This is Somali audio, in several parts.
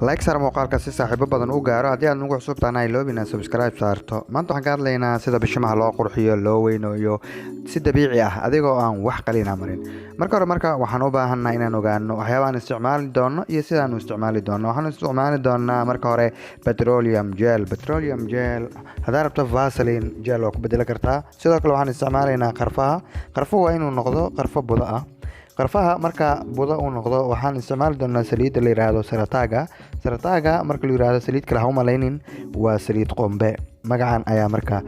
Like saar muuqaalka si saaxiibo badan u gaaro. Haddii aad nagu cusub tahay, iloobin inaad subscribe saarto. Maanta waxaan ka hadlaynaa sida bishimaha loo qurxiyo, loo weynayo si dabiici ah, adigoo aan wax qaliina marin. Marka hore marka waxaan u baahannahay inaan ogaano waxyaabahan isticmaali doono iyo sidaanu isticmaali doono. Waxaan isticmaali doonaa marka hore petroleum gel. Petroleum gel, haddaa rabto Vaseline gel waa ku bedeli kartaa. Sidoo kale waxaan isticmaalaynaa qarfaha. Qarfuhu waa inuu noqdo qarfo budo ah. Qarfaha marka budo uu noqdo, waxaan isticmaali doonaa saliidda la yiraahdo Sarataga. Sarataga marka la yiraahdo, saliid kale ha u malaynin, waa saliid qumbe. Magacan ayaa marka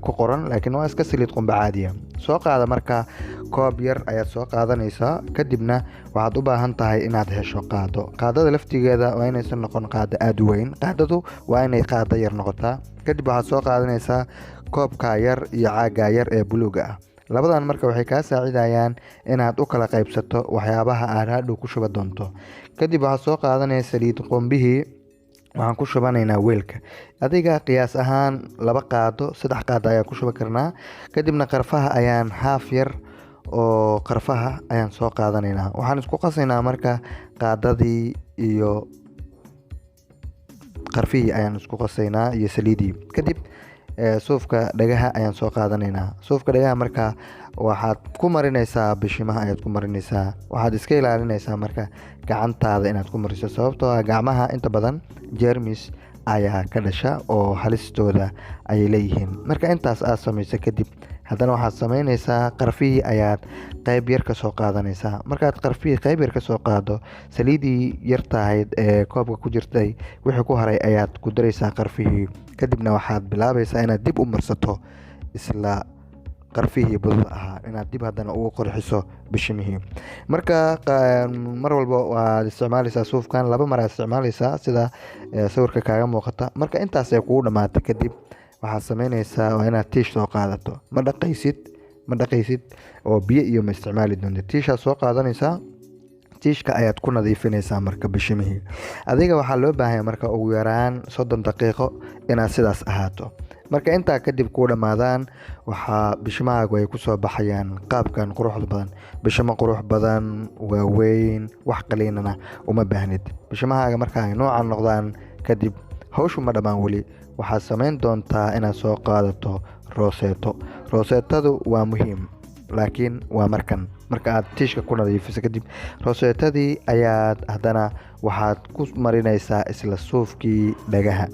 ku qoran, laakiin waa iska saliid qumbe caadiya. Soo qaada marka, koob yar ayaad soo qaadanaysaa. Kadibna waxaad u baahan tahay inaad hesho qaado. Qaadada laftigeeda waa inaysan noqon qaado aada u weyn. Qaadadu waa inay qaado yar noqotaa. Kadib waxaad soo qaadanaysaa koobka yar iyo caagga yar ee buluuga ah. Labadan marka waxay kaa saacidayaan inaad u kala qaybsato waxyaabaha aad hadhow ku shuba doonto. Kadib waxaad soo qaadanaysa saliid qumbihii. Waxaan ku shubanaynaa weelka. Adiga qiyaas ahaan 2 qaado, 3 qaado ayaan ku shuban karnaa. Kadibna qarfaha ayaan haaf yar oo qarfaha ayaan soo qaadanaynaa. Waxaan isku qasaynaa marka qaadadii iyo qarfihii ayaan isku qasaynaa iyo saliidii. Kadib suufka dhagaha ayaan soo qaadanaynaa. Suufka dhagaha marka waxaad ku marinaysaa bishimaha ayaad ku marinaysaa. Waxaad iska ilaalinaysaa marka gacantaada inaad ku mariso, sababtoo ah gacmaha inta badan jeermis ayaa ka dhasha oo halistooda ayay leeyihiin. Marka intaas aad samayso kadib, haddana waxaad samaynaysaa qarfihii ayaad qayb yar ka soo qaadanaysaa. Markaad qarfihii qayb yar ka soo qaado, saliidii yartahayd ee koobka ku jirtay wixii ku haray ayaad ku daraysaa qarfihii. Kadibna waxaad bilaabaysaa inaad dib u marsato isla qarfihii budada ahaa, inaad dib haddana ugu qurxiso bishimihii. Marka mar walba waad isticmaaleysaa suufkan, 2 mar aad isticmaaleysaa, sida sawirka kaaga muuqata. Marka intaas ay kugu dhamaato kadib, waxaad sameyneysaa waa inaad tiish soo qaadato. Ma dhaqaysid, ma dhaqaysid oo biyo iyo ma isticmaali doonto. Tiishaad soo qaadanaysaa, tiishka ayaad ku nadiifinaysaa marka bishimihii. Adiga waxaa loo baahanya marka ugu yaraan 30 daqiiqo inaad sidaas ahaato. Marka intaa kadib kuu dhammaadaan, waxaa bishimahaagu ay kusoo baxayaan qaabkan quruxda badan. Bishimo qurux badan, waaweyn, wax qaliinana uma baahnid. Bishimahaaga marka ay noocan noqdaan kadib, hawshu ma dhammaan weli. Waxaad samayn doontaa inaad soo qaadato rooseeto. Rooseetadu waa muhiim, laakiin waa markan marka aad tiishka ku nadiifiso kadib, rooseetadii ayaad haddana waxaad ku marinaysaa isla suufkii dhagaha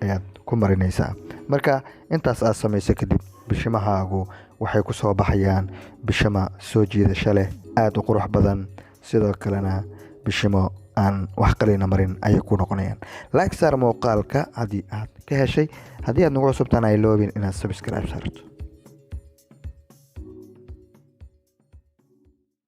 ayaad ku marinaysaa. Marka intaas aad samayso kadib, bishimahaagu waxay ku soo baxayaan bishima soo jiidasho leh, aada u qurux badan. Sidoo kalena bishimo aan wax qaliina marin ayay ku noqonayaan. Like saar muuqaalka haddii aad ka heshay. Haddii aad nagu cusubtaan, ha iloobin inaad subscribe saarto.